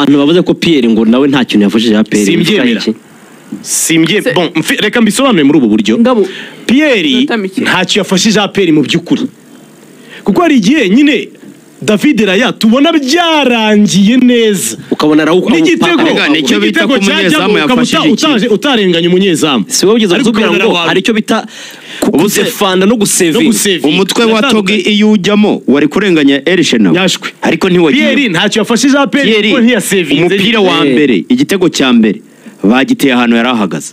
Abantu bavuze ko Pierre ngo nawe nta kintu yafashije APR. Simbyemera. Simbye bon, reka mbisobanure muri ubu buryo. Ngabo. Pierre Inota mike. ntacyo yafashije APR mu by'ukuri, kuko hari igihe nyine David Raya tubona byarangiye neza ukabona arawu n'igitego Erega nicyo bita n'igitego ko umunyezamu cyajyamo ukaba yafashije ikipe. utarenganya umunyezamu. Si wowe ugeze Ariko kutubwira ukabona ngo arawu- hari icyo bita kudefanda no no gusevinga. gusevinga. Umutwe wa Togi Biratandukanye. iyo ujyamo wari kurenganya Erishe nawe. Yashwe. Ariko ntiwagiye. Pierre ntacyo yafashije APR Pierre, kuko ntiyasevinze. umupira wa mbere, igitego cya mbere bagiteye ahantu yari ahagaze,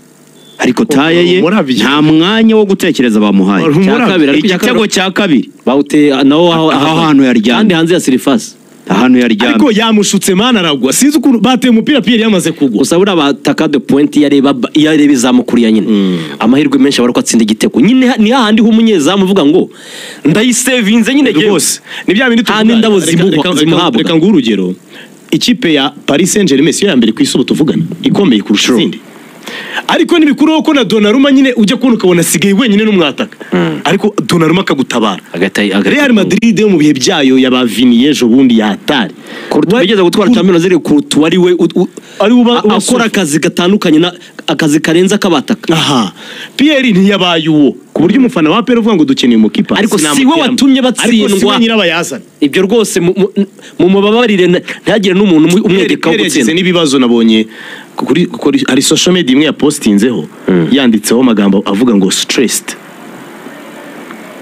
ariko taye ye Umurabyo. nta mwanya wo gutekereza bamuhaye. Umurabyo. Cya kabiri, ariko icya Igitego kabiri cya kabiri bawuteye nawo aho Aho hantu yaryamye. kandi hanze ya surface. Ahantu yaryamye. Ariko yamushutse mana aragwa, sinzi ukuntu bateye umupira Pierre yamaze kugwa. Gusa buriya bataka de point iyo areba iyo areba izamu kuriya nyine, amahirwe menshi aba ari uko atsinda igitego nyine, ni hahandi h'umunyezamu uvuga ngo ndayisevinze nyine jyewe. Rwose ni bya bindi Nta tuvuga. n'indabo zimuhabwa. Reka nguhe urugero: ikipe ya Paris Saint-Germain siyo ya mbere ku isi ubu tuvugana ikomeye kurusha izindi, ariko ntibikuraho ko na Donnarumma nyine ujya kubona ukabona asigaye wenyine n'umwataka, ariko Donnarumma akagutabara. Real Madrid yo mu bihe byayo ya ba Vini ejo bundi yatari Bigeze gutwara Champions League, Courtois ari we ari uba akora akazi gatandukanye na akazi karenze akabataka. Aha Pierre ntiyabaye uwo ku buryo umufana wa APR uvuga ngo dukeneye umukipa. Ariko si we Sinamuteramo. watumye Ariko si we batsindwa. nyirabayazana. Ibyo rwose mumubabarire, ntihagire n'umuntu umwegekaho Pierre yagize gutsinda. n'ibibazo nabonye kuri hari social media imwe yapostinzeho yanditseho amagambo avuga ngo stressed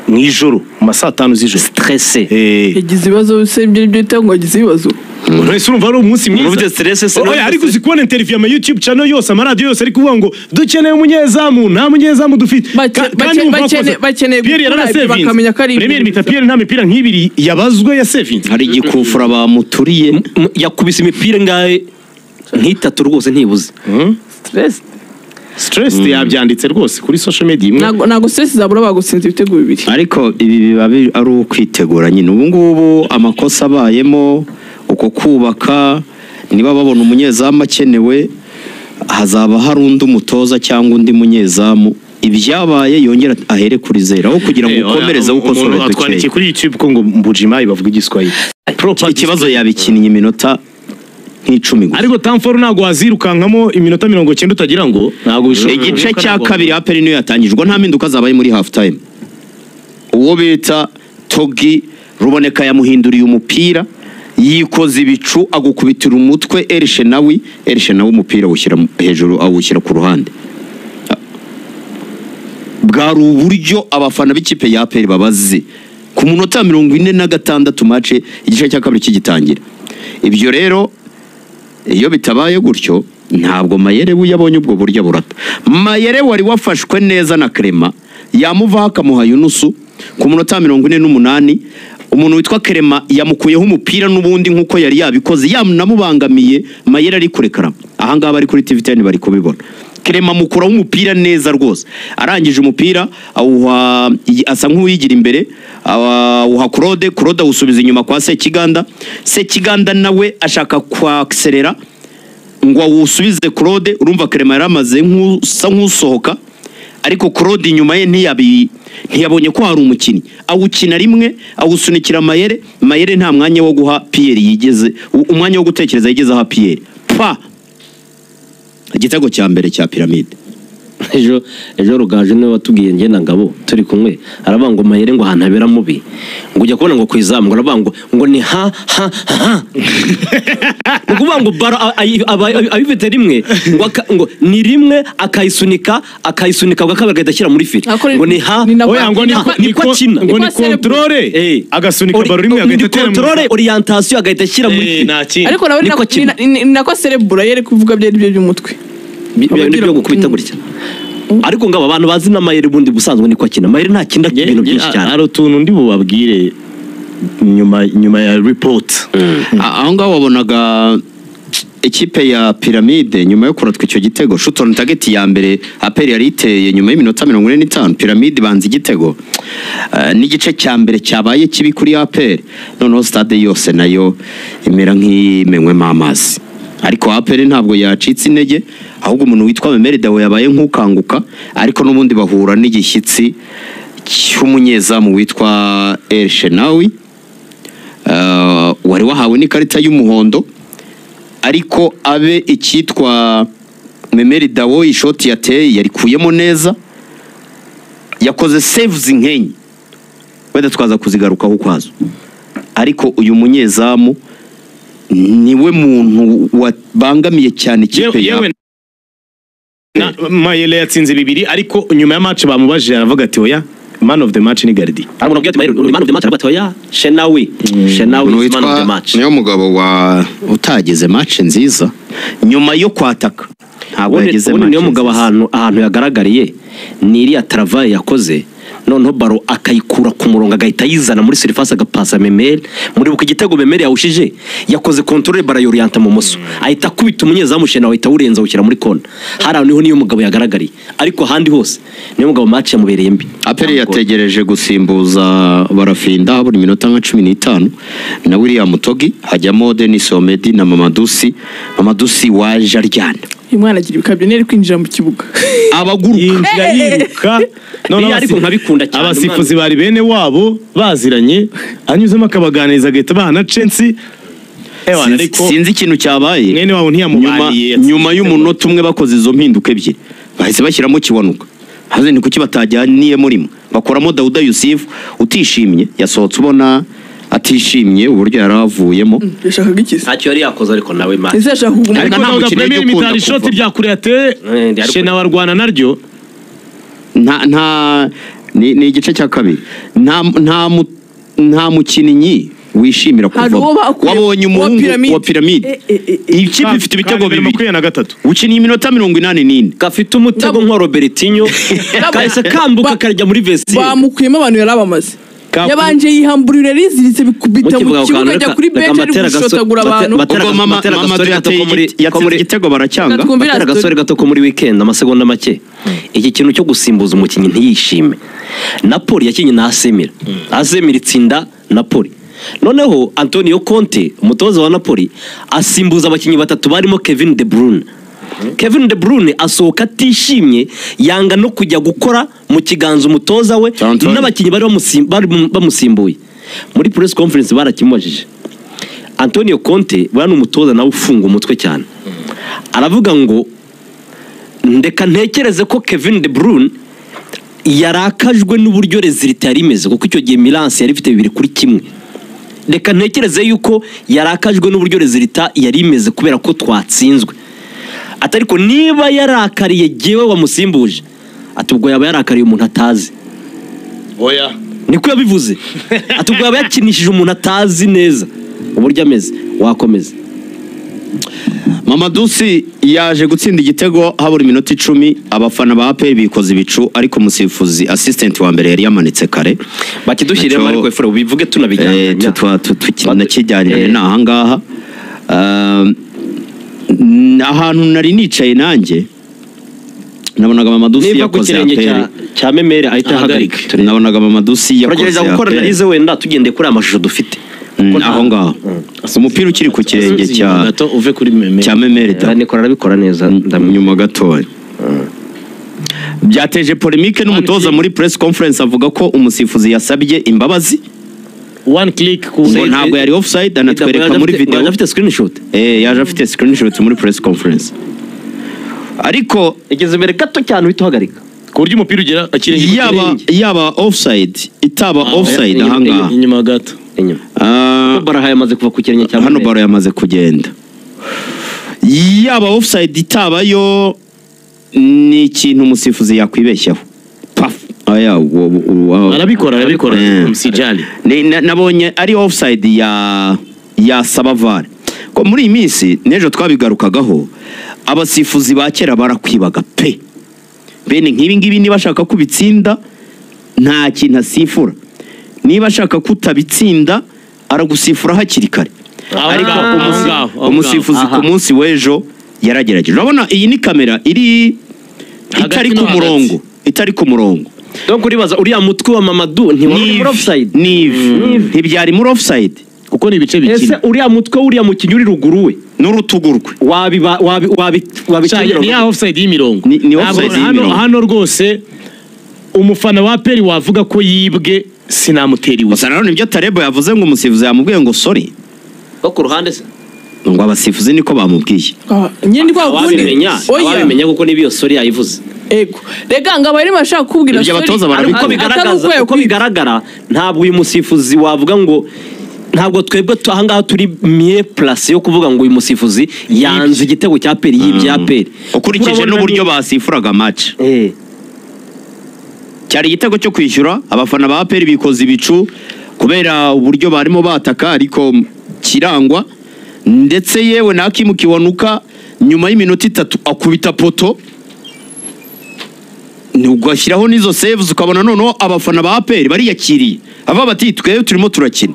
mu ijoro mu ma saa tanu z'ijoro. Stressé. Yagize ibibazo se? Ibyo nibyo bita ngo yagize ibibazo? Umuntu wese urumva ari umunsi mwiza. Umuntu ufite stress se Oya, ariko uzi kubona interview ama YouTube channel yose, amaradiyo yose ari kuvuga ngo dukeneye umunyezamu, nta munyezamu dufite. Kandi wumva ko Bakeneye Pierre gukora ibyo yaranasevinze. bakamenya ko ari Premier ibintu mita biza. Pierre nta mipira nk'ibiri yabazwe yasevinze. Hari igikufura bamuturiye. Yakubise imipira ingahe? Nk'itatu rwose ntibuze. Stress. Stressed yabyanditse rwose kuri social media imwe. Ntabwo stress zabura bagutsinze ibitego bibiri. Ariko ibi biba ari ukwitegura nyine. Ubu ngubu amakosa abayemo uko kubaka, niba babona umunyezamu akenewe, hazaba hari undi umutoza cyangwa undi munyezamu, ibyabaye yongera ahere kuri zero aho kugira ngo ukomereze ukosore Umuntu atwandikiye dukeya. kuri YouTube ko ngo Mbujimayi bavuga igiswahili. Ikibazo yabikinnye iminota nk'icumi gusa. Ariko Tamforu ntabwo wazirukankamo iminota 90 utagira ngo ntabwo bishoboka. Igice cya kabiri APR niyo yatangijwe, nta mpinduka zabaye muri half time. Uwo bita Togi Ruboneka yamuhinduriye umupira, yikoza ibicu agukubitira umutwe Erishenawi. Erishenawi umupira awushyira hejuru, awushyira ku ruhande. Bwari uburyo abafana b'ikipe ya APR babaze ku munota 46 match igice cya kabiri kigitangira. Ibyo rero iyo bitabaye gutyo, ntabwo Mayere we yabonye ubwo buryo burata. Mayere wari wafashwe neza na Clement yamuvaho akamuha Yunusu ku munota 48. Umuntu witwa Clement yamukuyeho umupira n'ubundi nk'uko yari yabikoze, yanamubangamiye. Mayere ari kurekara ahangaha, bari kuri TV10 bari kubibona. Clement amukuraho umupira neza rwose, arangije umupira awuha, asa nk'uwigira imbere, awuha Claude. Claude awusubiza inyuma kwa Sekiganda. Sekiganda nawe ashaka kwakiserera ngo awusubize Claude. Urumva Clement yaramaze nk'usa nk'usohoka, ariko Claude inyuma ye ntiyabonye ko hari umukinnyi. Awukina rimwe, awusunikira Mayere. Mayere nta mwanya wo guha Pierre yigeze, umwanya wo gutekereza yigeze aha Pierre. Pa, igitego cya mbere cya Pyramide. Ejo ejo Rugaju niwe watubwiye, njye na Ngabo turi kumwe, aravuga ngo Mayere ngo ahantu habera mubi, ngo ujya kubona ngo ku izamu, ngo aravuga ngo ni ha ha ha, ni ukuvuga ngo baro abifite rimwe ngo ni rimwe akayisunika, akayisunika bwa kabiri agahita ashyira muri file. Ngo ni ha ni nako- Oya, ngo ni niko akina. Ngo ni Niko celebra. contrôle, agasunika baro rimwe agahita atera mu contrôle, orientation, agahita ashyira muri file. Nta kindi. Ariko nawe Niko akina. ni nako cerebura yari kuvuga byari byo by'umutwe. Bya byo gukubita gutya. Ariko ngo aba bantu bazi na Mayere ubundi busanzwe niko akina. Mayere ntakina ibintu byinshi cyane. Hari utuntu ndi bubabwire nyuma ya report. Aho ngaho wabonaga ikipe ya Pyramide nyuma yo kuratwa icyo gitego, shoot on target ya mbere APR yari iteye nyuma y'iminota 45, Pyramide banza igitego. N'igice cya mbere cyabaye kibi kuri APR. Noneho stade yose nayo imera nk'imenywemo amazi, ariko APR ntabwo yacitse intege, ahubwo umuntu witwa Memeri Dawe yabaye nk'ukanguka, ariko n'ubundi bahura n'igishyitsi cy'umunyezamu witwa El Shenawi, wari wahawe n'ikarita y'umuhondo. Ariko abe icyitwa Memeri Dawo ishoti yateye yarikuyemo neza, yakoze saves nkenye wenda twaza kuzigarukaho ukwazo. Ariko uyu munyezamu niwe muntu wabangamiye cyane ikipe ya Yewe na Mayele yatsinze 2, ariko nyuma ya match bamubajije aravuga ati oya, man of the match ni Gardi. Arabona ati Mayele man of the match, aravuga ati oya, Shenawi is man of the match. Niyo mugabo wa utageze match nziza nyuma yo kwataka, ntabwo yagize match. Niyo mugabo ahantu yagaragariye ni iriya travail yakoze, noneho baro akayikura ku murongo agahita yizana muri surface agapasa Memel. Muri buko igitego Memel yawushije yakoze control bara yorienta mu moso, ahita akubita umunyezamu Shenawi ahita awurenza awushyira muri corner. Hari niho niyo mugabo yagaragariye, ariko ahandi hose niyo mugabo match yamubereye mbi. APR yategereje gusimbuza Barafinda buri minota nka 15 na William Togi, hajyamo Denis Omedi na Mamadusi. Mamadusi waje aryana, uyu mwana agira ibikabyo neri kwinjira mu kibuga abaguruka yinjira yiruka. None ariko nkabikunda cyane, abasifuzi bari bene wabo baziranye, anyuzemo akabaganiriza agahita bahana Chelsea. Sinzi ikintu cyabaye, mwene wabo ntiyamubaniye. Nyuma y'umunota umwe bakoze izo mpinduka ebyiri bahise bashyiramo Kiwanuka. Haze ni kuki batajyaniye murimo bakoramo Dauda Yusuf utishimye, yasohotse ubona atishimye uburyo yaravuyemo. Yashakaga iki? Ntacyo yari yakoze ariko nawe match. Ese yashaka kuguma. Ariko Dauda Premier mitari shoti rya kure yateye Shenawi arwana naryo. Nta ni igice cya kabiri. Nta mukinnyi wishimira kuva wabonye umuhungu wa Pyramide. Ikipe ifite ibitego 223, ukiniye iminota 84, gafite umutego nka Robertinho kahise kambuka karajya muri vestiaire. Bamukuyemo abantu yarabamaze, yabanje yihamburira riziritse bikubita mu kibuga ajya kuri bench ari gushotagura abantu. Ubwo mama yateye igitego baracyanga. Batera agasore gato ko muri weekend amasegonda make. Iki kintu cyo gusimbuza umukinnyi ntiyishime. Napoli yakinye na AC Milan, AC Milan itsinda Napoli. Noneho Antonio Conte umutoza wa Napoli asimbuza abakinnyi batatu barimo Kevin De Bruyne. Kevin De Bruyne asohoka atishimye, yanga no kujya gukora mu kiganza umutoza we n'abakinnyi bari bamusimbuye. Muri press conference barakimubajije. Antonio Conte bari umutoza nawe ufunga umutwe cyane, aravuga ngo ndeka ntekereze ko Kevin De Bruyne yarakajwe n'uburyo resultat yari imeze, kuko icyo gihe Milan yari ifite 2-1. Reka ntekereze yuko yarakajwe n'uburyo resultat yari imeze kubera ko twatsinzwe. Atariko niba yarakariye jewe wamusimbuje, ati ubwo yaba yarakariye umuntu atazi. Oya, niko yabivuze. Ati ubwo yaba yakinishije umuntu atazi neza uburyo ameze. Wakomeza. Mamadusi yaje gutsinda igitego habura iminota 10, abafana ba APR bikoze ibicu, ariko umusifuzi assistant wa mbere yari yamanitse kare. Bakidushyiremo ariko efure ubivuge tunabijyanye. Tunakijyanye na ahangaha. Ahantu nari nicaye nanjye nabonaga Mamadusi yakoze APR cya Memere ahita ahagarika. Nabonaga Mamadusi yakoze APR. Turagerageza gukora analize wenda tugendeye kuri amashusho dufite. Aho ngaho umupira ukiri ku kirenge cya gato uve kuri Memere cya Memere Nikora arabikora neza nyuma gatoya. Byateje polemique n'umutoza muri press conference avuga ko umusifuzi yasabye imbabazi. One click ku ntabwo yari offside, anatwereka muri video. Yaje afite screenshot. Yaje afite screenshot muri press conference. Ariko igeze imbere gato cyane uhita uhagarika ku buryo umupira ugera akirenge. Yaba offside itaba offside ahangaha inyuma gato. Inyuma. Baro yamaze kuva ku kirenge cya hano, baro yamaze kugenda. Yaba offside itabayo ni ikintu umusifuzi yakwibeshyaho. Paf. Aya arabikora msijali. Nabonye ari offside ya Sabavar. Ko muri iyi minsi nejo twabigarukagaho, abasifuzi ba kera barakwibaga pe. Bene nk'ibi ngibi niba ashaka kubitsinda nta kintu asifura, niba ashaka kutabitsinda aragusifura hakiri kare. Ariko umusifuzi ku munsi w'ejo yaragerageje. Urabona iyi ni kamera iri itari ku murongo, itari ku murongo. Donc uribaza uriya mutwe wa Mamadou ntiwari muri offside? Ntibyari muri offside kuko ni ibice bikina. Ese uriya mutwe uriya mukinnyi uri ruguru we n'urutugu rwe wabi ni ya offside y'imirongo. Ni offside y'imirongo. Hano rwose umufana wa APR wavuga ko yibwe sinamuteriwe. Gusa nanone ibyo Tarebo yavuze ngo umusifuzi yamubwiye ngo sorry. Ko ku ruhande se Ngo abasifuzi niko bamubwiye. Nyine kwa kundi wabimenya kuko nibiyo sori yayivuze. Ego rega ngabo ari mashaka kubwira sori uko bigaragara ntabwo uyu musifuzi wavuga ngo ntabwo twebwe ahangaha turi mieux place yo kuvuga ngo uyu musifuzi yanze igitego cya APR yibye APR ukurikije n'uburyo basifuraga match. Cyari igitego cyo kwishyura abafana ba APR bikoze ibicu kubera uburyo barimo bataka ariko kirangwa ndetse yewe na Hakimu Kiwanuka nyuma y'iminota 3 akubita poto nugwashyiraho nizo saves ukabona noneho abafana ba APR bariyakiriye ava bati twe turimo turakina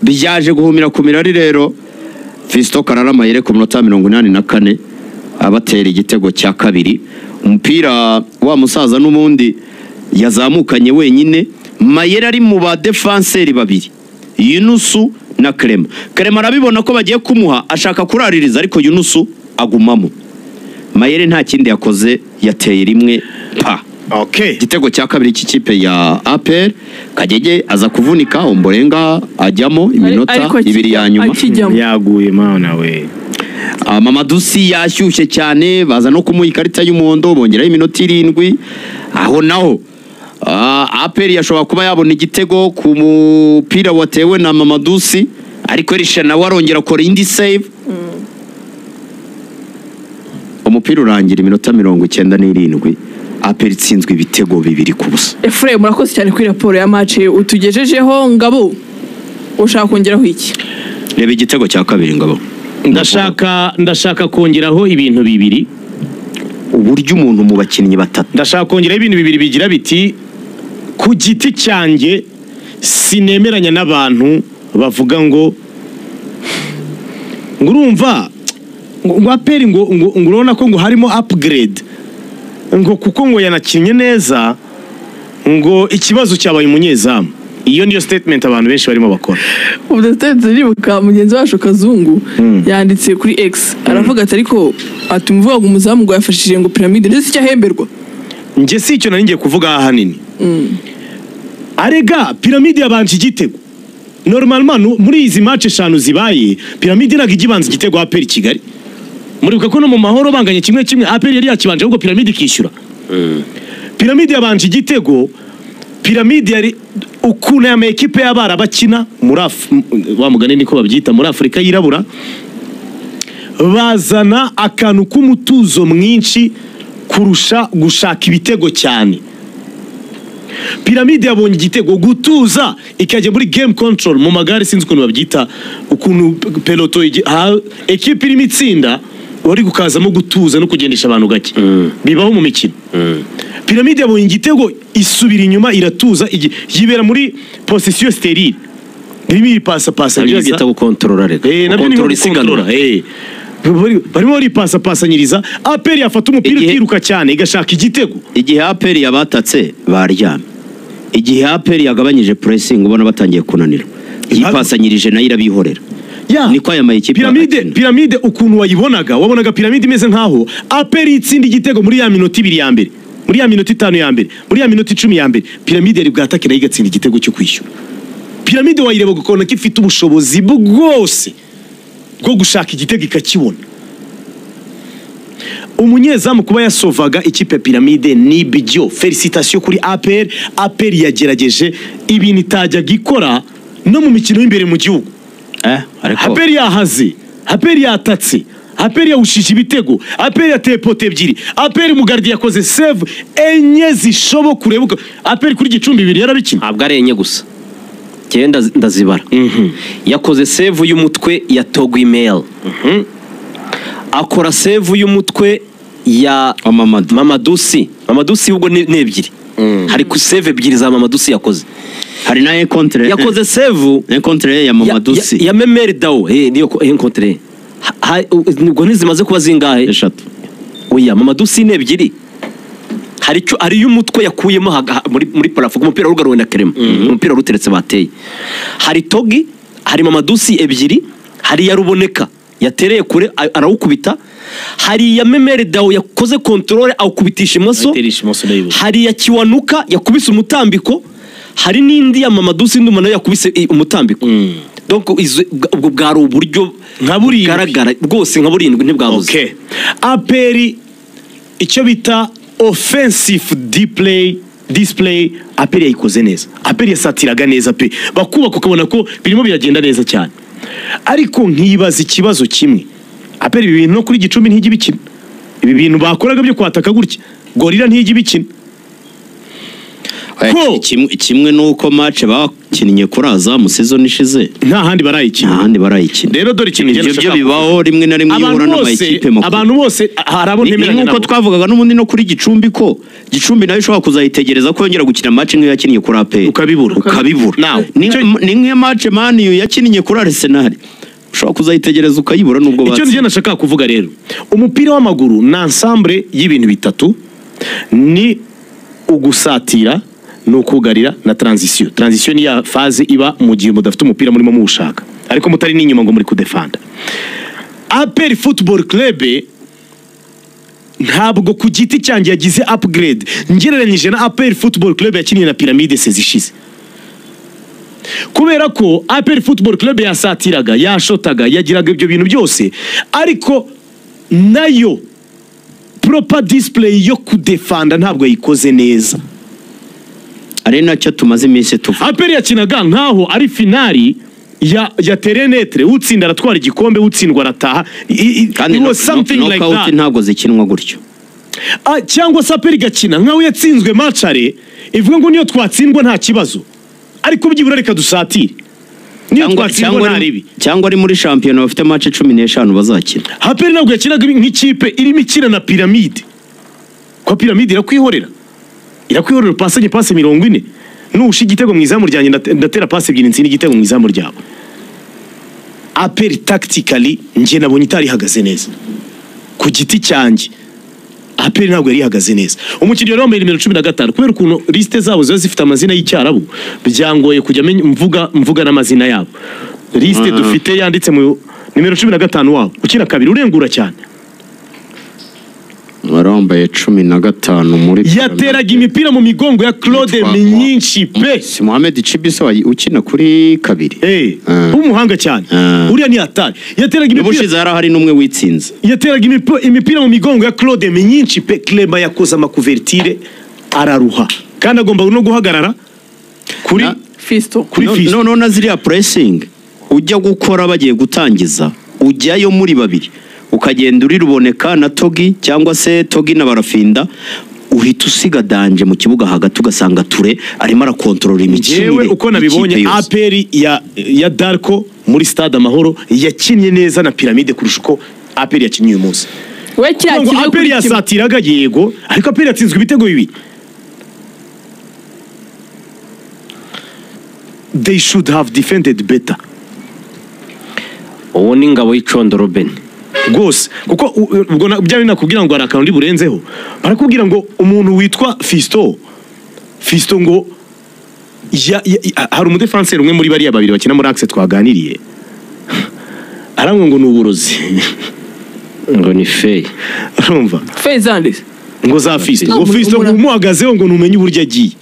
byaje guhumira ku mirari rero Fiston Karara Mayere ku minota 84 abatera igitego cya kabiri umupira wa musaza n'umundi yazamukanye wenyine Mayere ari mu ba defenseur babiri Yunusu na Clement. Clement arabibona ko bagiye kumuha ashaka kuraririza ariko Yunusu agumamo. Mayere nta kindi yakoze yateye rimwe pa. Okay. Igitego cya kabiri cy'ikipe ya APR Kagege aza kuvunika Ombolenga ajyamo iminota 2 ya nyuma yaguye mana we. Mamadusi yashyushye cyane baza no kumuha ikarita y'umuhondo bongeraho iminota 7 aho naho APR yashobora kuba yabona igitego ku mupira watewe na Mamadusi ariko Elisha nawe arongera akora indi save. Umupira urangira iminota 97 APR itsinzwe ibitego 2-0. Efraim murakoze cyane kuri raporo ya match utugejejeho. Ngabo ushaka kongeraho iki? Reba igitego cya kabiri Ngabo. Ndashaka kongeraho ibintu bibiri. Uburyo umuntu mu bakinnyi batatu. Ndashaka kongeraho ibintu bibiri bigira biti ku giti cyanjye sinemeranya n'abantu bavuga ngo urumva ngo APR ngo urabona ko ngo harimo upgrade ngo kuko ngo yanakinnye neza ngo ikibazo cyabaye umunyezamu. Iyo niyo statement abantu benshi barimo bakora. Ubwo ribuka mugenzi wacu Kazungu yanditse kuri X aravuga ati ariko atumuvuga ngo umuzamu ngo yafashije ngo Pyramide ndetse icyahemberwa. Nje si icyo nari ngiye kuvuga ahanini. Arega Pyramide yabanje igitego. Normalement muri izi match 5 zibaye Pyramide ntabwo igibanza igitego APR Kigali. Muribuka ko no mu mahoro banganye kimwe APR yari yakibanje ahubwo Pyramide ikishyura. Pyramide yabanje igitego. Pyramide yari ukuntu ya ekipe y'abara bakina muri wa mugani niko babyita muri Afrika yirabura bazana akantu k'umutuzo mwinshi kurusha gushaka ibitego cyane. Pyramide yabonye igitego gutuza ikajya muri game control mu magare sinzi ukuntu babyita ukuntu peloto ekipe irimo itsinda wari gukazamo gutuza no kugendesha abantu gake bibaho mu mikino. Pyramide yabonye igitego isubira inyuma iratuza yibera muri position stérile irimo ipasa pasa nabyo byita gukontorora reka gukontorora isiganwa barimo baripasa pasanyiriza APR yafata umupira ukiruka cyane igashaka igitego. Igihe APR yabatatse baryamye, igihe APR yagabanyije pressing ubona batangiye kunanirwa yipasanyirije nayo irabihorera. Niko aya mayikipe Pyramide ukuntu wayibonaga wabonaga Pyramide imeze nkaho APR itsinda igitego muri ya minota 2 ya mbere, muri ya minota 5 ya mbere, muri ya minota 10 ya mbere Pyramide yari bwatake nayo igatsinda igitego cyo kwishyura. Pyramide wayireba gukona ko ifite ubushobozi bwose bwo gushaka igitego ikakibona. Umunyezamu kuba yasovaga ikipe Pyramide ni byo. Félicitations kuri APR. APR yagerageje ibintu itajyaga ikora no mu mikino y'imbere mu gihugu. APR yahaze, APR yatatse, APR yawushije ibitego, APR yateye pote 2, APR mugardi yakoze save 4 zishoboka urebuka. APR kuri Gicumbi 2 yarabikina. Ntabwo ari 4 gusa. Cyenda ndazibara. Yakoze save y'umutwe ya Togui Mail. Akora save y'umutwe ya Mamadusi. Mamadusi ubwo ni 2. Hari ku save 2 za Mamadusi yakoze. Hari na contre. Yakoze save contre ya Mamadusi. Ya Memeri Dao. Niyo contre. Ubwo ntizimaze kuba zingahe? 3. Oya Mamadusi ni 2. Hari cyo ari y'umutwe yakuyemo muri parafo umupira rugaruwe na Clement. Umupira ruteretse bateye. Hari Togi, hari Mamadusi 2, hari ya Ruboneka yatereye kure arawukubita, hari ya Memeri Dao yakoze control awukubitisha imoso, hari ya Kiwanuka yakubise umutambiko, hari n'indi ya Mamadusi ndumana yakubise umutambiko. Donc ubwo bwari uburyo Nka burindwi. bugaragara rwose, nka burindwi ntibwabuze. Okay. APR icyo bita offensive display APR yayikoze neza. APR yasatiraga neza pe, bakubaka ukabona ko birimo biragenda neza cyane. Ariko nkibaza ikibazo kimwe, APR ibi bintu no kuri Gicumbi ntijya ibikina, ibi bintu bakoraga byo kwataka gutya Gorilla ntijya ibikina. Ko- Kimwe nuko match bakinnye kuri Azam season ishize nta handi barayikina, nta handi barayikina. Rero dore ikintu Ibyo ngenda byo nshaka bibaho rimwe na rimwe iyo abantu uhura bose, n'amakipe makuru. abantu bose hari abo Ni ntemeranya nk'uko nabo. twavugaga n'ubundi no kuri Gicumbi, ko Gicumbi nayo ishobora kuzayitegereza ko yongera gukina match nk'iyo yakinnye kuri APR Ukabibura. ukabibura. Now, Ni nk'iyo match Man U yakinnye kuri Arsenal, ushobora kuzayitegereza ukayibura nubwo Icyo batsinze. njye nashaka kuvuga rero, umupira w'amaguru ni ensemble y'ibintu bitatu: ni ugusatira, ni ukugarira na transition. Transition ni ya phase iba mu gihe mudafite umupira murimo muwushaka, ariko mutari n'inyuma ngo muri kudefanda. APR Football Club ntabwo ku giti cyanjye yagize upgrade ngereranyije na APR Football Club yakiniye na Pyramide sezi ishize, kubera ko APR Football Club yasatiraga, yashotaga, yagiraga ibyo bintu byose, ariko nayo proper display yo kudefanda ntabwo yayikoze neza. Ari nacyo tumaze iminsi tuvuga. APR yakinaga nkaho ari finali ya terenetre, utsinda aratwara igikombe, utsindwa arataha. Kandi It was something like knockout that. ntabwo zikinwa gutyo. Cyangwa se APR igakina nkaho yatsinzwe match aller, ivuga ngo niyo twatsindwa nta kibazo, ariko byibura reka dusatire, niyo twatsindwa nta ribi. Cyangwa ari muri shampiyona bafite match 15 bazakina. APR ntabwo yakinaga nk'ikipe irimo ikina na Pyramide, kwa Pyramide irakwihorera, irakwihorera upasanye pase 40, nusha igitego mu izamu ryanjye ndatera pase ebyiri ntsinda igitego mu izamu ryawe. APR tactically njye nabonye itari ihagaze neza ku giti cyanjye. APR ntabwo yari ihagaze neza. Umukinnyi wari wambaye nimero 15, kubera ukuntu liste zabo ziba zifite amazina y'icyarabu byangoye kujya mvuga n'amazina yabo. Liste dufite yanditse mu nimero 15 wabo ukina kabiri urengura cyane, Wari wambaye 15 muri yateraga imipira mu migongo ya Claude myinshi pe. Si Mohamed Chibisa ukina kuri kabiri. W'umuhanga cyane. Uriya ni hatari, yateraga imipira. N'ubushize yari ahari n'umwe witsinze. Yateraga imipira mu migongo ya Claude myinshi pe. Clement yakoze amakuvertire araruha, kandi agomba no guhagarara kuri Fisto. Kuri Fisto. No na ziriya pressing ujya gukora bagiye gutangiza, ujyayo muri babiri ukagenda uri Ruboneka na Togi cyangwa se Togi na Barafinda, uhita usiga danje mu kibuga hagati, ugasanga Ture arimo arakontorora imikinire. Jewe uko nabibonye, y'ikipe yose. APR ya Darko muri Stade Amahoro yakinnye neza na Pyramide kurusha uko APR yakinnye uyu munsi. We kiriya Ngo kimwe APR kuri kimwe. yasatiraga yego, ariko APR yatsinzwe ibitego bibiri. They should have defended better. Uwo ni Ngabo y'icondo Robin. Rwose kuko ubwo byari nakubwira ngo hari akantu ndi burenzeho, barakubwira ngo umuntu witwa Fisto ngo hari umudefanseri umwe muri bariya babiri bakina muri axe twaganiriye, aramwe ngo ni uburozi ngo ni fey. Urumva Fey zanditse ngo za Fisto, ngo Fisto ngo umuhagazeho ngo numenye uburyo agiye,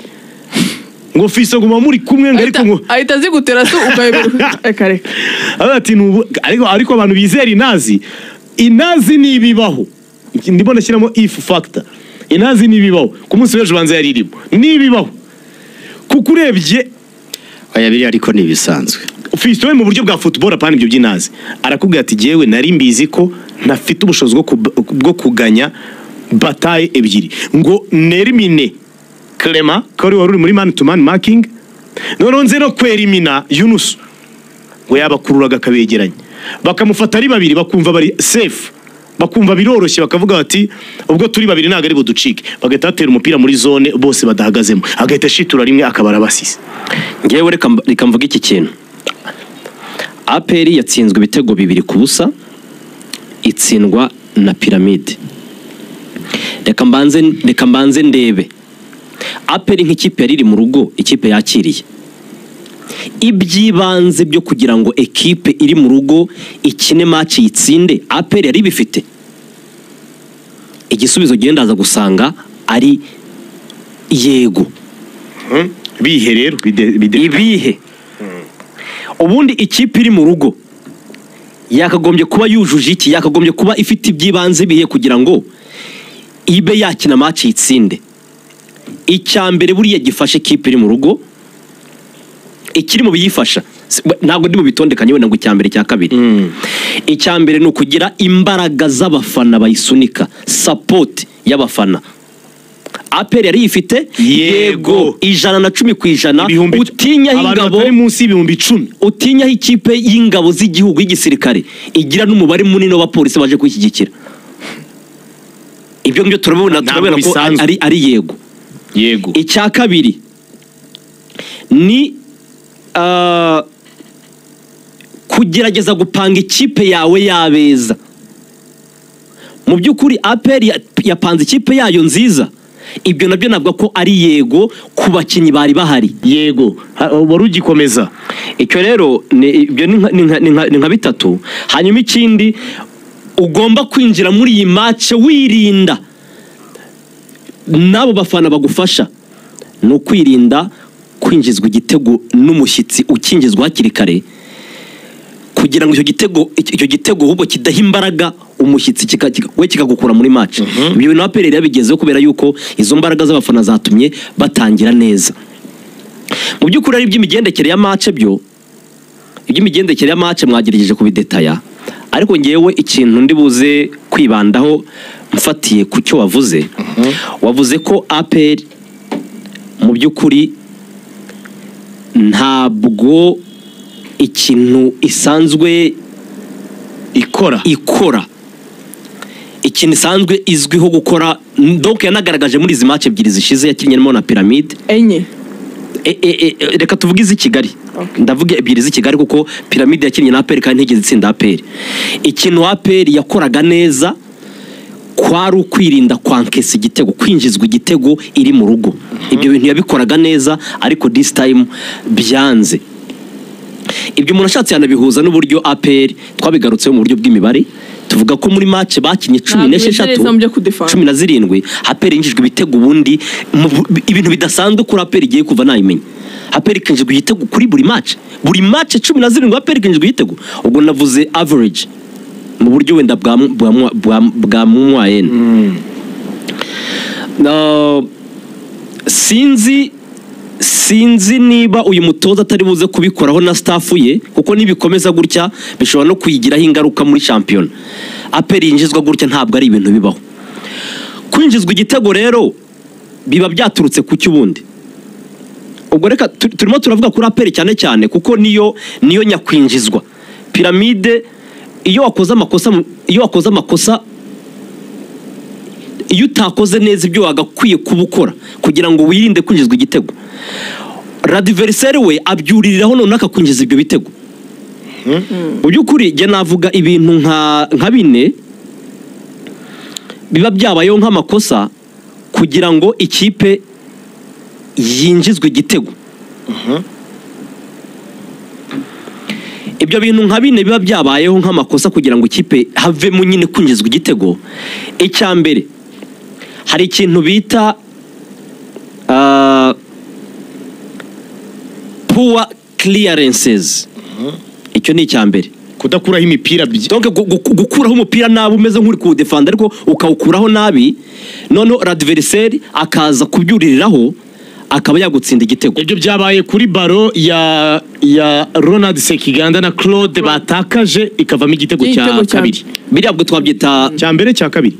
ngo Fisto ngo muri kumwe ngo ariko ngo ahita azigutera se ukayoberwa. Reka reka. Ati nubu ariko abantu bizera inazi nibibaho, ndimo nashyiramo if factor, inazi nibibaho ku munsi w'ejo banza yaririmo nibibaho, kuko urebye aya biri ariko ni ibisanzwe. Fisto we mu buryo bwa football apana ibyo by'inazi, arakubwira ati jewe nari mbizi ko ntafite ubushobozi bwo kuganya bataye ebyiri ngo nerimine Clement ko wari uri muri man to man marking, noneho nze no kwerimina Yunus, ngo yabakururaga akabegeranya bakamufata ari babiri, bakumva bari safe, bakumva biroroshye, bakavuga bati ubwo turi babiri ntabwo ari buducike, bagahita batera umupira muri zone bose badahagazemo, agahita ashitura rimwe akabara basize. Ngewe reka mvuge iki kintu. APR yatsinzwe ibitego 2-0, itsindwa na Pyramide. Reka mbanze ndebe APR nk'ikipe yari iri mu rugo, ikipe yakiriye ibyibanze byo kugira ngo ekipe iri mu rugo ikine match yitsinde, APR yari bifite igisubizo. Genda aza gusanga ari yego. Bihe rero ibihe. Ubundi ikipe iri mu rugo yakagombye kuba yujuje iki? Yakagombye kuba ifite ibyibanze bihe kugira ngo ibe yakina match itsinde. Icya mbere buriya gifashe ikipe iri mu rugo, ikiri mu biyifasha, ntabwo ndi mu bitondekanye wenda ngo icya mbere cya kabiri. Icya mbere ni ukugira imbaraga z'abafana bayisunika, support y'abafana. APR yari yifite Yego. 110%. Utinyaho abantu ingabo batari munsi y'10,000, utinyaho ikipe y'ingabo z'igihugu y'igisirikare igira n'umubare munini w'abapolisi baje kuyishyigikira. Ibyo ngibyo turabibona, Ntabwo turabibona ko bisanzwe. ari yego. Yego. Icya kabiri ni kugerageza gupanga ikipe yawe yabeza. Mu by'ukuri APR yapanze ikipe yayo nziza, ibyo nabyo navuga ko ari yego ku bakinnyi bari bahari. Yego, wari ugikomeza. Icyo rero ni ibyo ni nka bitatu. Hanyuma ikindi ugomba kwinjira muri iyi match wirinda n'abo bafana bagufasha, ni ukwirinda kwinjizwa igitego n'umushyitsi ukinjizwa hakiri kare, kugira ngo icyo gitego ahubwo kidaha imbaraga umushyitsi we kikagukura muri match. Ibyo bintu APR yabigezeho kubera yuko izo mbaraga z'abafana zatumye batangira neza. Mu by'ukuri ari iby'imigendekere ya match, byo iby'imigendekere ya match mwagerageje kubidetaya, ariko ngewe ikintu ndi buze kwibandaho mfatiye ku cyo wavuze, wavuze ko APR mu by'ukuri ntabwo ikintu isanzwe ikora, ikintu isanzwe izwiho gukora, donc yanagaragaje muri izi match ebyiri zishize yakinnyemo na Pyramide enye. Reka tuvuge iz'i Kigali. Ndavuga ebyiri z'i Kigali kuko Pyramide yakinnye na APR kandi ntigeze itsinda APR. Ikintu APR yakoraga neza kwari ukwirinda kwankesa igitego, kwinjizwa igitego iri mu rugo. Ibyo bintu yabikoraga neza, ariko this time byanze. Ibyo umuntu ashatse yanabihuza n'uburyo APR twabigarutseho mu buryo bw'imibare, tuvuga ko muri match bakinnye cumi Ntabwo n'esheshatu, bimeze neza mu byo kudefend. 17, APR yinjijwe ibitego ubundi ibintu bidasanzwe kuri APR igiye kuva nayimenya. APR ikinjizwa igitego kuri buri match, buri match 17 APR ikinjizwa igitego. Ubwo navuze average mu buryo wenda bwa moyenne. Sinzi niba uyu mutoza atari buze kubikoraho na staff ye, kuko nibikomeza gutya bishobora no kuyigiraho ingaruka muri shampiyona. APR yinjizwa gutya ntabwo ari ibintu bibaho. Kwinjizwa igitego rero biba byaturutse ku cy'ubundi. Ubwo reka turimo turavuga kuri APR cyane cyane kuko niyo nyakwinjizwa. Pyramide iyo wakoze amakosa, iyo wakoze amakosa, iyo utakoze neza ibyo wagakwiye kubukora kugira ngo wirinde kwinjizwa igitego, l'adversaire we abyuririraho none akakwinjiza ibyo bitego. Mu by'ukuri jye navuga ibintu nka bine biba byabayeho nk'amakosa kugira ngo ikipe yinjizwe igitego. Ibyo bintu nka bine biba byabayeho nk'amakosa kugira ngo ikipe havemo nyine kwinjizwa igitego. Icya mbere, hari ikintu bita poor clearances. Icyo ni icya mbere. Kudakuraho imipira, Donc gukuraho umupira nabi umeze nk'uri kuwudefanda ariko ukawukuraho nabi, noneho l'adversaire akaza kubyuririraho akaba yagutsinda igitego. Ibyo byabaye kuri baro ya Ronald Sekiganda na Claude batakaje ikavamo igitego cya kabiri. Biriya bwo twabyita cya mbere cya kabiri.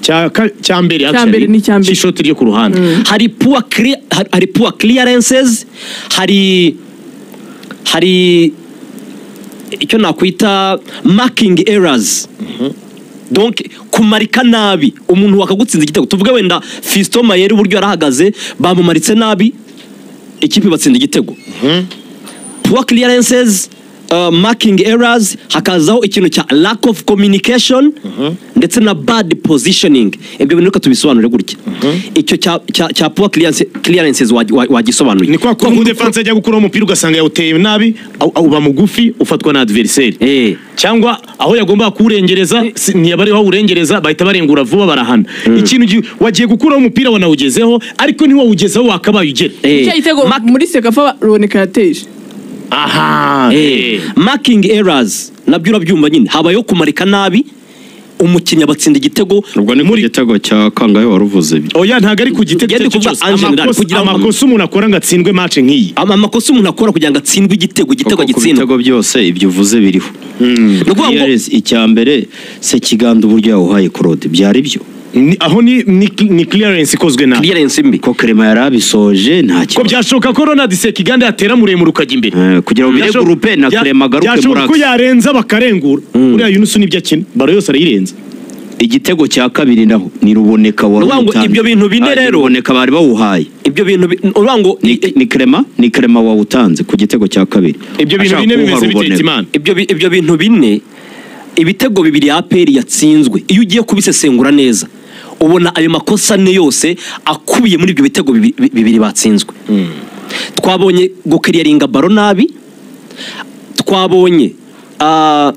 Cya mbere ni icya mbere. Cy'ishoti ryo ku ruhande. Hari poor clearances, hari icyo nakwita marking errors. Donc kumarika nabi umuntu wakagutsinza igitego. Tuvuge wenda Fiston Mayeri uburyo yarahagaze bamumaritse nabi ikipe batsinda igitego. Poor clearances, marking errors, hakazaho ikintu cya lack of communication ndetse na bad positioning. Ibyo bintu reka tubisobanure gutya. Icyo cya poor clearances wagisobanuye. Ni kwa kundi defense ajya gukuraho umupira ugasanga yawuteye nabi, uba mugufi ufatwa na adversaire. Cyangwa aho yagomba kuwurengereza ntiyabariho awurengereza, bahita barengura vuba barahana. Ikintu wagiye gukuraho umupira wanawugezeho ariko ntiwawugezeho wakabaye ugera. Icyo gitego muri Sekafa Ruboneka yateje. Aha. Marking errors nabyo urabyumva nyine, habayeho kumarika nabi umukinnyi abatsinda igitego. Ubwo ni ku gitego cya kangahe waruvuze ibyo? Oya, ntabwo ari ku gitego Ngende icyo kuvuga cyose. en general, Amakosa kugira ngo- amakosa umuntu akora ngo atsindwe match nk'iyi. Amakosa umuntu akora kugira ngo atsindwe igitego, igitego Kuko ku agitsindwe. bitego byose ibyo uvuze biriho. Ni ukuvuga ngo Clearance, icya mbere Sekiganda uburyo yawuhaye Claude byari byo. Aho ni clearance ikozwe nabi. Clearance mbi. Ko Clement yari abisoje nta Ko kibazo. byashoboka ko Ronald Sekiganda yatera muremure ukajya imbere. Kugira ngo bire groupe na Clement agaruke muri Byashoboka ko axe. yarenza bakarengura. Uriya Yunusu nibyo akina, baro yose arayirenza. Igitego cya kabiri naho ni Ruboneka wari Ni ukuvuga ngo uwutanze. ibyo bintu bine Ah, rero- Ruboneka bari bawuhaye. Ibyo bintu uruvuga ngo Ni Clement wawutanze ku gitego cya kabiri. Ibyo bintu Ashaka bine kuwuha bimeze bite, Ruboneka. Hitimana? Ibyo bintu bine, ibitego bibiri APR yatsinzwe, iyo ugiye kubisesengura neza ubona ayo makosa ane yose akubiye muri ibyo bitego bibiri batsinzwe. Twabonye gukiriyaringa baro nabi, twabonye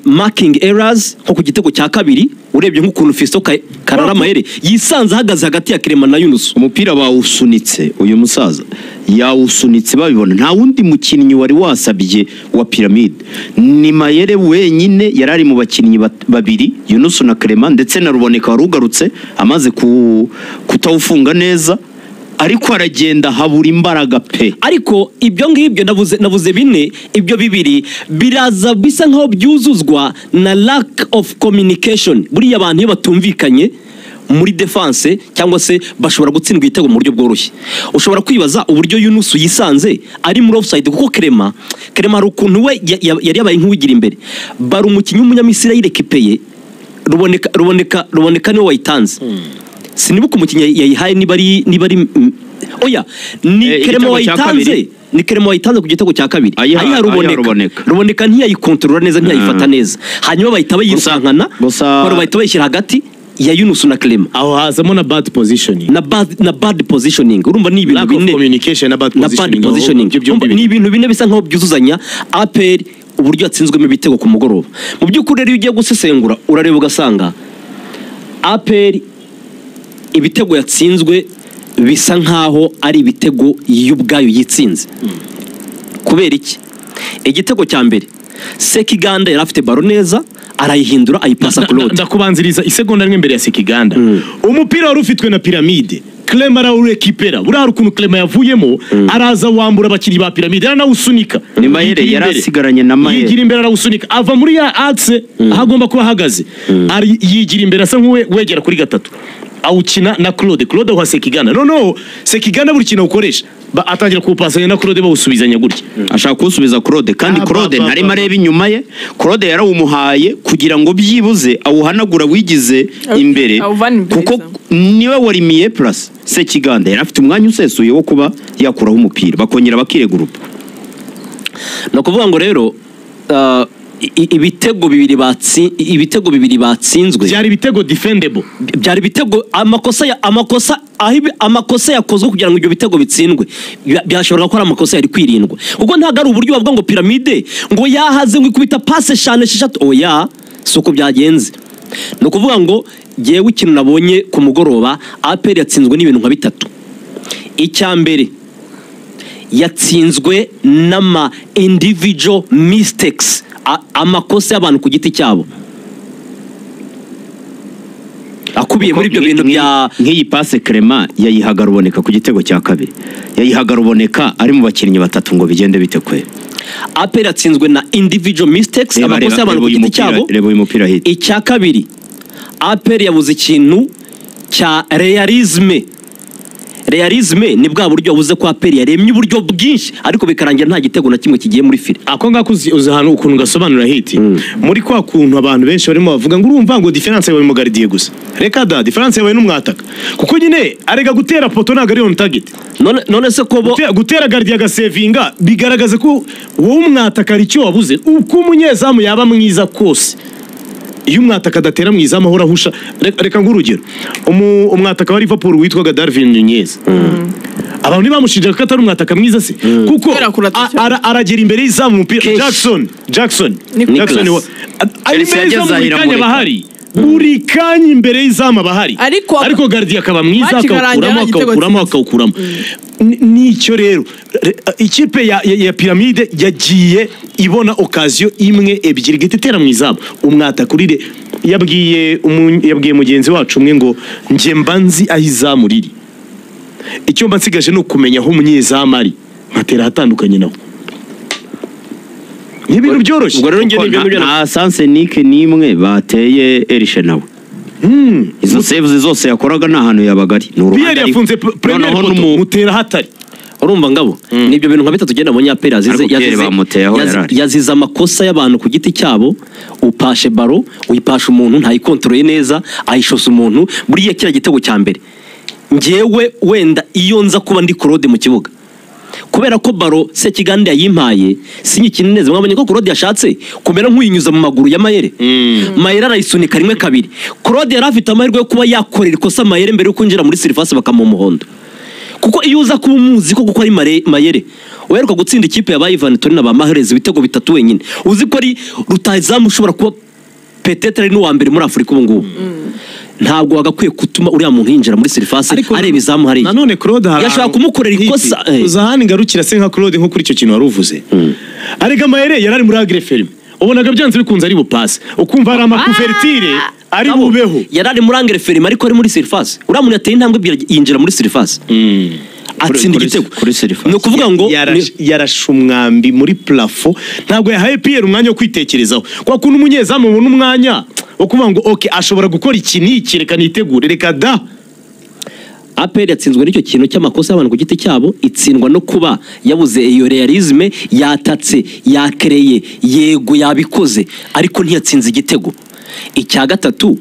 marking errors nko ku gitego cya kabiri, urebye nk'ukuntu Fiston Karara Mayere yisanze ahagaze hagati ya Clement na Yunusu. Umupira bawusunitse, uyu musaza yawusunitse babibona, nta wundi mukinnyi wari wasabye wa Pyramide, ni Mayere wenyine yari ari mu bakinnyi babiri, Yunusu na Clement, ndetse na Ruboneka wari ugarutse amaze kutawufunga neza, ariko aragenda habura imbaraga pe. Ariko ibyo ngibyo navuze bine, ibyo bibiri biraza bisa nkaho byuzuzwa na lack of communication. Buriya abantu iyo batumvikanye muri defense cyangwa se bashobora gutsindwa igitego mu buryo bworoshye. Ushobora kwibaza uburyo Yunusu yisanze ari muri offside, kuko Clement hari ukuntu we yari yabaye nk'uwigira imbere, bari umukinnyi w'umunyamisiri yayirekipeye, Ruboneka niwe wayitanze. Sinibuka umukinnyi yayihaye niba ari oya, ni Igitego Clement cya wayitanze. kabiri. Ni Clement wayitanze ku gitego cya kabiri. Ayiha- Ayiha Ruboneka. Ayiha Ruboneka. Ruboneka ntiyayikontorora neza, ntiyayifata neza, hanyuma bahita bayirukankana, baro bahita bayishyira hagati ya Yunusu na Clement. Aho hazamo na bad positioning. Na bad positioning. Urumva ni ibintu Lack of bine. communication na bad Na bad positioning. Aho positioning. ibyo byombi Urumva, ni ibintu bine bisa nkaho byuzuzanya APR uburyo yatsinzwemo ibitego ku mugoroba. Mu by'ukuri rero, iyo ugiye gusesengura urareba ugasanga APR ibitego yatsinzwe bisa nkaho ari ibitego yo ubwayo yitsinze. Kubera iki? Igitego cya mbere, Sekiganda yari afite baro neza, arayihindura ayipasa Claude. Ndakubanziriza isegonda rimwe mbere ya Sekiganda. Umupira wari ufitwe na Pyramide, Clement arawurekipera. Buriya hari ukuntu Clement yavuyemo araza wambura abakinnyi ba Pyramide, aranawusunika. Ni Mayere Yigira yari imbere. asigaranye na Mayere. Yigira imbere arawusunika, ava muri ya axe aho agomba kuba ahagaze. Yigira imbere asa nk'uwe wegera kuri gatatu, awukina na Claude. Claude awuha Sekiganda. Noneho Sekiganda buri kintu awukoresha, atangira kuwupasanya na Claude, bawusubizanya gutya. Ashaka kuwusubiza Claude kandi Ah, Claude ntarimo areba inyuma ye. Claude yarawumuhaye kugira ngo byibuze awuhanagura wigize imbere, Awuvane imbere kuko izamu. niwe wari mieux placé. Sekiganda yari afite umwanya usesuye wo kuba yakuraho umupira bakongera bakiregurupa. Ni ukuvuga ngo rero ibitego bibiri batsinzwe Byari ibitego defendable. Byari ibitego amakosa ya, amakosa aho amakosa yakozwe kugira ngo ibyo bitego bitsindwe byashoboraga ko ari amakosa yari kwirindwa, kuko ntabwo ari uburyo bavuga ngo Pyramide ngo yahaze ngo ikubita passe eshanu, esheshatu. Oya, si uko byagenze. Ni ukuvuga ngo jyewe ikintu nabonye ku mugoroba, APR yatsinzwe n'ibintu nka bitatu. Icya mbere, yatsinzwe n'ama individual mistakes, amakosa y'abantu ku giti cyabo akubiye muri ibyo bintu bya Nk'iyi passe Clement yayihaga Ruboneka ku gitego cya kabiri, yayihaga Ruboneka ari mu bakinnyi batatu, ngo bigende bite kwe? APR yatsinzwe na individual mistakes, Reba, amakosa reba, y'abantu reba ku uyu giti mupira, cyabo. reba uyu mupira hit. Icya kabiri, APR yabuze ikintu cya réalisme. Réalisme ni bwa buryo wabuze ko APR yaremye uburyo bwinshi ariko bikarangira nta gitego na kimwe kigiye muri filet. Ako ngako uzi ahantu ukuntu gasobanura hiti muri kwa kuntu abantu benshi barimo bavuga ngo urumva ngo différence yabaye mu gardien gusa. Reka da, différence yabaye n'umwataka, kuko nyine arega gutera poteau ntabwo ari on target. None se ko bo Gutera gardien agasevinga bigaragaza ko wowe umwataka hari icyo wabuze. Uko umunyezamu yaba mwiza kose, iyo umwataka adatera mu izamu ahora ahusha. Reka nk'urugero, umwataka wa Liverpool witwaga Darwin Nunez, abantu ntibamushinjaga ko atari umwataka mwiza se? Kuko Kubera kurata cyane. aragera imbere y'izamu umupira Kenshi. Jackson Nicolas. Jackson ari Chelsea imbere y'izamu yageze buri kanya ahiramureka. bahari. Buri kanya imbere y'izamu aba ahari, Ariko gardien akaba mwiza, match ikarangira akawukuramo nta gitego akawukuramo atsinze. akawukuramo. Nicyo rero ikipe ya Pyramide yagiye ibona occasion imwe, ebyiri, igahita itera mu izamu. Umwatakurire yabwiye mugenzi wacu umwe ngo njye mba nzi aho izamu riri, icyo mba nsigaje ni ukumenya aho umunyezamu ari, nkatera ahatandukanye nawe. Ni ibintu byoroshye. Ubwo rero njye Kuko nibyo nta sansenike n'imwe bateye Erishe nawe. Izo saves zose yakoraga nta hantu yabaga ari. Ni uruhande Pierre ari- yafunze premier Noneho poto, mutera hatari. Urumva ngabo, nibyo bintu nka bitatu genda mu APR yazize Ariko Pierre bamuteye aho yari ari. Yazize amakosa y'abantu ku giti cyabo. Upashe baro, uyipasha umuntu ntayikontorore neza, ayishosa umuntu. Buriya kiriya gitego cya mbere, njyewe wenda iyo nza kuba ndi Claude mu kibuga, kubera ko baro Sekiganda yayimpaye sinyikine neza, mwabonye ko Claude yashatse kumera nk'uyinyuza mu maguru ya Mayere. Mayere arayisunika rimwe, kabiri. Claude yari afite amahirwe yo kuba yakorera ikosa Mayere mbere yo kwinjira muri surface bakamuha umuhondo, kuko iyo uza kuba umuzi ko kuko ari Mayere uheruka gutsinda ikipe ya ba Ivan Toney na ba Mahrez ibitego bitatu wenyine, uzi ko ari rutahizamu ushobora kuba peut-être ari n'uwa mbere muri Afurika ubu ngubu, ntabwo wagakwiye gutuma uriya muntu yinjira muri surface areba izamu hariya. Nanone Claude hari Yashobora ahantu- kumukorera ikosa, Hipi, uza ahandi ngarukira se nka Claude, nko kuri icyo kintu wari uvuze. Arega Mayere yari ari muri angle fermé, ubonaga byanze bikunze ari bupase, ukumva hari ama couverture ari Ngabo, bubeho. Yari ari muri angle fermé, ariko ari muri surface. Uriya muntu yateye intambwe ebyiri yinjira muri surface, atsinda igitego. Kuri surface. Ni ukuvuga ngo Yarashe umwambi muri plafond, ntabwo yahaye Pierre umwanya wo kwitekerezaho, kwa kuntu umunyezamu ubona umwanya wo kuvuga ngo ok, ashobora gukora iki n'iki, reka nitegure, reka da. APR yatsinzwe n'icyo kintu cy'amakosa y'abantu ku giti cyabo, itsindwa no kuba yabuze iyo réalisme. Yatatse, yakereye, yego yabikoze, ariko ntiyatsinze igitego. Icya gatatu,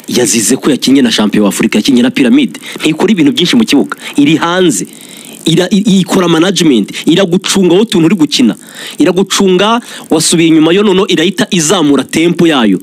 yazize ko yakinnye na champion wa Afurika, yakinnye na Pyramide ntikora ibintu byinshi mu kibuga, iri hanze, ikora management, iragucunga wowe utuntu uri gukina, iragucunga wasubiye inyuma yo noneho irahita izamura tempo yayo.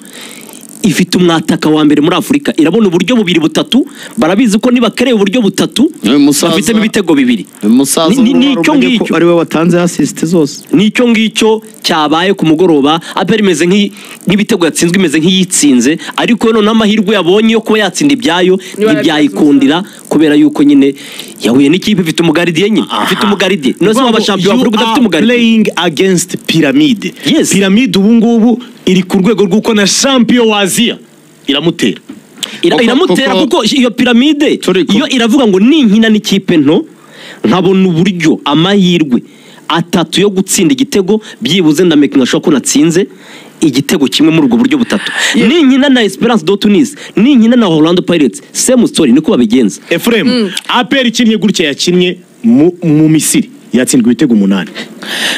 Ifite umwataka wa mbere muri Afurika, irabona uburyo bubiri, butatu, barabizi ko nibakereye uburyo butatu Uyu musaza- bafitemo ibitego bibiri. Umusaza Ni icyo umenye ko ngicyo. ari we watanze assist zose. Nicyo ngicyo cyabaye ku mugoroba. APR imeze nk'ibitego yatsinzwe, imeze nk'iyitsinze, ariko noneho amahirwe yabonye yo kuba yatsinda ibyayo Niba ntibyayikundira, kubera yuko nyine yahuye n'ikipe ifite umu gardien nyine, ifite umu gardien. None se waba champion wa You Afurika udafite are umu gardien? playing against Pyramide. Yes. Pyramide ubu ngubu iri ku rwego rw'uko na champion wa Aziya iramutera. Iramutera Kuko- kuko iyo Pyramide iyo iravuga ngo ninkina n'ikipe nto nkabona uburyo amahirwe atatu yo gutsinda igitego, byibuze ndameka nkashobora ko natsinze igitego kimwe muri ubwo buryo butatu. Ninkina na Esperance de Tunis, ninkina na Orlando Pirates, same story, niko babigenza. Ephraim, APR ikinnye gutya yakinnye mu Misiri yatsindwa ibitego 8.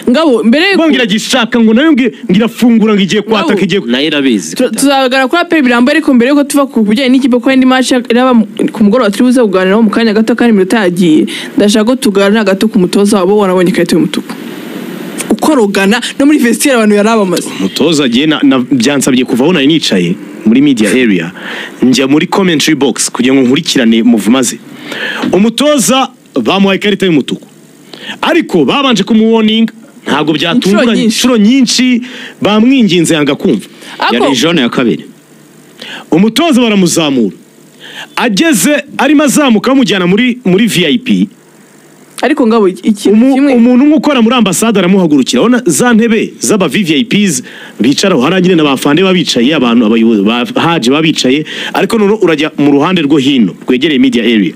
Ngabo, mbere yuko Ngo iragishaka, ngo nayo ngo irafungura, ngo igiye kwataka, igiye Nayo irabizi. Tuzagaragara kuri APR birambuye, ariko mbere yuko tuva ku bijyanye n'ikipe, ko indi match iraba ku mugoroba turi buze kuganiraho mu kanya gato kandi iminota yagiye, ndashaka ko tuganira gato ku mutoza wabo wanabonye ikarita y'umutuku, uko rogana no muri vestiaire abantu yari abamaze. Umutoza agiye byansabye kuva aho nari nicaye muri media area njya muri commentary box kugira ngo nkurikirane mouvement ze. Umutoza bamuhaye ikarita y'umutuku, ariko babanje kumuwoninga, ntabwo byatunguranye. Inshuro nyinshi. Inshuro nyinshi bamwinginze yanga kumva. Ako Yari jaune ya kabiri. Umutoza baramuzamura, ageze arimo azamuka bamujyana muri VIP. Ariko ngabo, ikintu kimwe Umuntu umwe ukora muri ambasade aramuhagurukira. Urabona za ntebe z'aba VVIPs bicaraho hariya nyine n'abafande baba bicaye, abantu abayobozi ba haje baba bicaye, ariko noneho urajya mu ruhande rwo hino rwegereye media area.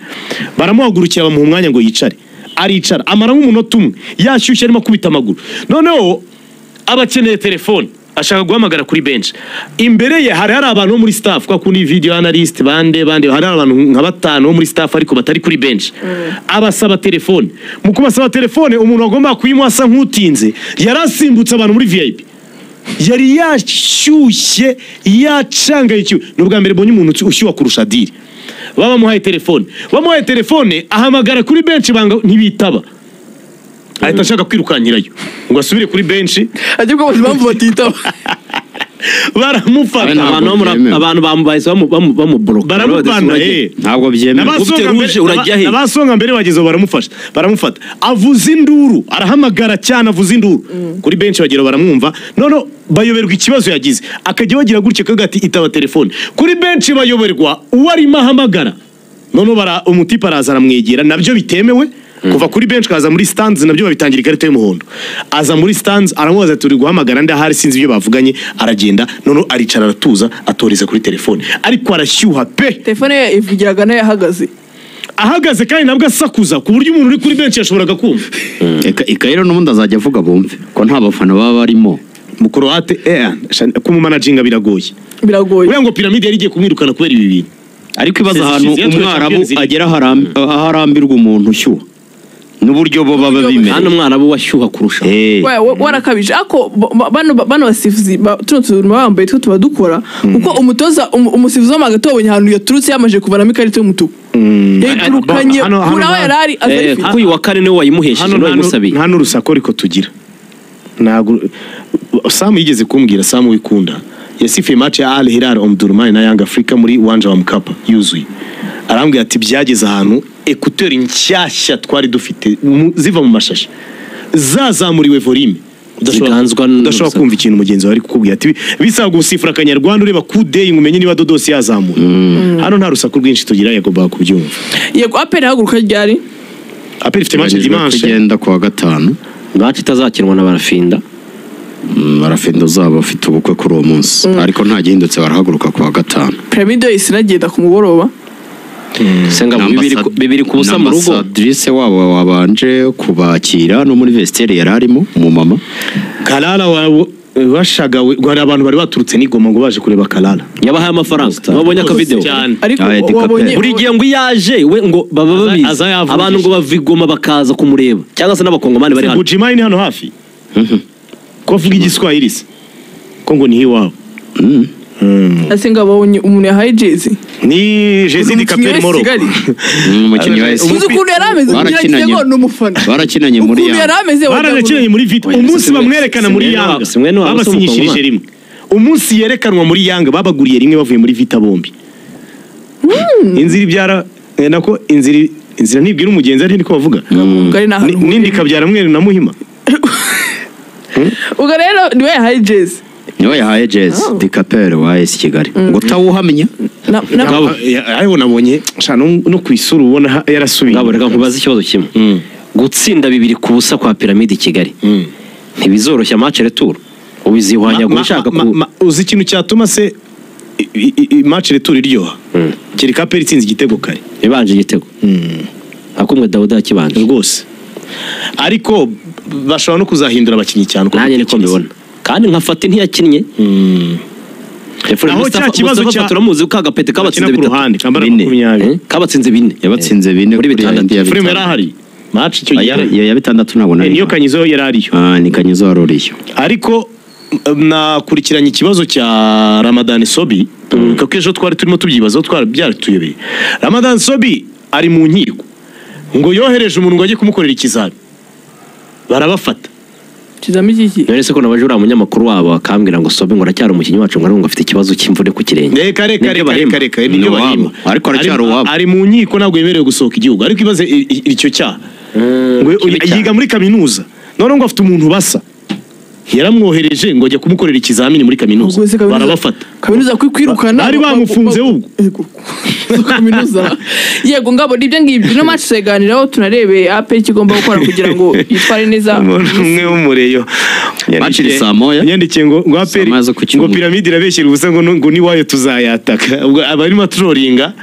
Baramuhagurukira bamuha umwanya ngo yicare, aricara, amara nk'umunota umwe yashyushye arimo akubita amaguru. Noneho aba akeneye telefone, ashaka guhamagara kuri bench. Imbere ye hari abantu bo muri staff, kwa kundi video analyst bande bande, hari abantu nka batanu bo muri staff ariko batari kuri bench. Abasaba telefone. Mu kubasaba telefone, umuntu agomba kuyimuha asa nk'utinze, yarasimbutse abantu muri VIP. Yari yashyushye, yacangayikiwe. Ni ubwa mbere mbonye umuntu ushyuha kurusha diri. Bamuhaye telefone, bamuhaye telefone, ahamagara kuri bench, banga ntibitaba, ahita ashaka kwirukankirayo ngo asubire kuri bench. Ajye kubaza impamvu batitaba. Baramufata. Ntabwo Abantu bamubahise bamuboroka. Baramubana, ntabwo byemewe. Ufite rouge urajya he? N'abasonga mbere bagezeho baramufasha, baramufata, avuza induru, arahamagara cyane, avuza induru kuri benshi, bagera baramwumva. None bayoberwa ikibazo yagize, akajya bagira gutya kaga ati itaba telefone kuri benshi, bayoberwa uwo arimo ahamagara. None bara umutipe araza aramwegera, nabyo bitemewe kuva kuri bench kaza muri stands, nabyo babitangira ikarita y'umuhondo. Aza muri stands aramubaza turi guhamagara ndahari, sinzi ibyo bavuganye, aragenda. None aricara aratuza, atoreza kuri telefone, ariko arashyuha pe. Telefone ye ivugiraga nayo ahagaze. Ahagaze kandi nabwo asakuza ku buryo umuntu uri kuri bench yashoboraga kumva. Eka rero n'ubundi azajya avuga bumve ko nta bafana baba barimo. Mu Croate kumumanaginga biragoye. Biragoye. Uriya ngo Piramide yari igiye kumwirukana kubera ibi bintu. Ariko ibaza ahantu Yatwaye umwarabu Champions League. agera aho arambirwa umuntu ushyuha n'uburyo bo baba Hano bimereye. umwarabu washyuha kurusha. Warakabije ako bano basifuzi tuno tuntu baba bambaye two tuba dukora kuko umutoza umusifuzi wo hagati wabonye ahantu yaturutse yamaze kuvanamo ikarita y'umutuku, yayiturukanye kuri aho yari ari aza ayifite. Kuko uyu wa kane niwe wayimuhesheje, Hano niwe wayimusabiye. Nta n'urusaku ariko tugira. Ntabwo Sam yigeze kumbwira, Sam wikunda yasifuye match ya Al Hilal Omdurman na Young Africa muri Uwanja wa Mkapa yuzuye, arambwira ati byageze ahantu écouteurs nshyashya twari dufite ziva mu mashashi zazamuriwe volume, Ziganzwa udashobora n'urusaku. kumva ikintu mugenzi wawe ari kukubwira, ati bisaba gusifura akanyarwanda ureba kudeyi ngo umenye niba dodosi yazamuye. Hano nta rusaku rwinshi tugira, yagombaga kubyumva. Yego, APR ihaguruka ryari? APR ifite match Iteganyijwe ko dimanche. igenda kuwa gatanu. Match itazakinwa na Barafinda. Barafinda uzaba afite ubukwe kuri uwo munsi, ariko nta gihindutse barahaguruka kuwa gatanu. Piramide yose inagenda ku mugoroba. Senga 2-0 mu rugo. Ambassadrice wabo wabanje kubakira no muri vestiaire yari arimo umumama. Kalala washagawe, ngo hari abantu bari baturutse n'Igoma ngo baje kureba Kalala. Yabahaye amafaranga, wabonye akavideo? Cyane. Ariko Ah, Eddie wabonye Capel. Buri gihe ngo iyo aje we ngo baba babizi, Aza yavugije. abantu ngo bava i Goma bakaza kumureba cyangwa se n'abakongomani bari hano. Bujimai ni hano hafi ko avuga igiswahili se ko ngo niho iwabo. Ese ngo abonye umuntu yahaye jezi? Ni Jezi di Umukinnyi Capel wa Moro. Kigali. Umukinnyi wa Uzi ukuntu yari ameze? Barakinanye. Ugira ngo ni umufana. Barakinanye muri Ukuntu Yanga. yari ameze wagira ngo Baranakinanye muri Vita. Oya, Umunsi bamwerekana muri Yanga si mwene wabo, si babasinyishirije umukongomani. rimwe. Umunsi yerekanwa muri Yanga babaguriye rimwe bavuye muri Vita bombi. Inzira ibyara nako inzira ntibwira umugenzi, ari niko bavuga. Ubwo ari n'ahantu Nindi ikabyara mweru na Muhima. Ubwo rero niwe yahaye jezi. Niwe yahaye jezi. Oh. Dikapere wa AS Kigali ngo utawuhamenya. Ngabo ariko nabonye sha no ku isura ubona yarasubiye. Ngabo, reka nkubaze ikibazo kimwe. Gutsinda 2-0 kwa Piramide i Kigali ntibizoroshya match retour, ubizihwanya ushaka ku Uzi ikintu cyatuma se match retour iryoha? Kereka APR itsinze igitego kare. Ibanje igitego akumwe Dawuda yakibanje. Rwose, ariko bashobora no kuzahindura abakinnyi cyane uko Nanjye niko mbitekereza. mbibona, kandi nka Fati ntiyakinnye. Efraim Naho Mustafa cya kibazo Mustafa turamuzi ko agapete kabatsinze Bakina ku 3. ruhande kambara 4. 20. Kabatsinze 4. Yabatsinze 4 muri kuri 6. yindi ya Efraim yari 6. ahari match icyo gihe. Iyo ya 6 ntabwo nari. Niyo Kanyizo yari ariyo. Ah, ni Kanyizo wari uriyo. Ariko nakurikiranye ikibazo cya Ramadan Sobi, kuko ejo twari turimo tubyibazaho, twari byaratuyobeye. Ramadan Sobi ari mu nkiko ngo yohereje umuntu ngo ajye kumukorera ikizami, barabafata. Kizami cy'iki? None se ko nabaje uriya munyamakuru wabo akambwira ngo Sobe ngo aracyari umukinnyi wacu, ngo ariko ngo afite ikibazo cy'imvune ku kirenge. Reka reka. Nibyo Reka bahimba. reka reka, nibyo Ni uwabo. bahimba. Ariko aracyari uwabo. Ari mu nkiko, ntabwo yemerewe gusohoka igihugu, ariko ibaze icyo cyaha ngo Kibi cyane. yiga muri kaminuza, none ngo afite umuntu basa yaramwohereje ngo ajya kumukorera ikizamini muri kaminuza, Ubwo se barabafata. Kaminuza kwikwirukana. Bari bamufunze ubwo. Yego. Kaminuza. Yego ngabo, nibyo ngibyo. No match tuganiraho, tunarebe APR icyo igomba gukora kugira ngo yitware neza. Umuntu umwe w'umureyo Match iri saa moya. yandikiye ngo APR Saa moya zo ku ngo cyumweru. Piramide irabeshyera ubusa, ngo ngo niwayo tuzayataka, ubwo abarimo atroringa.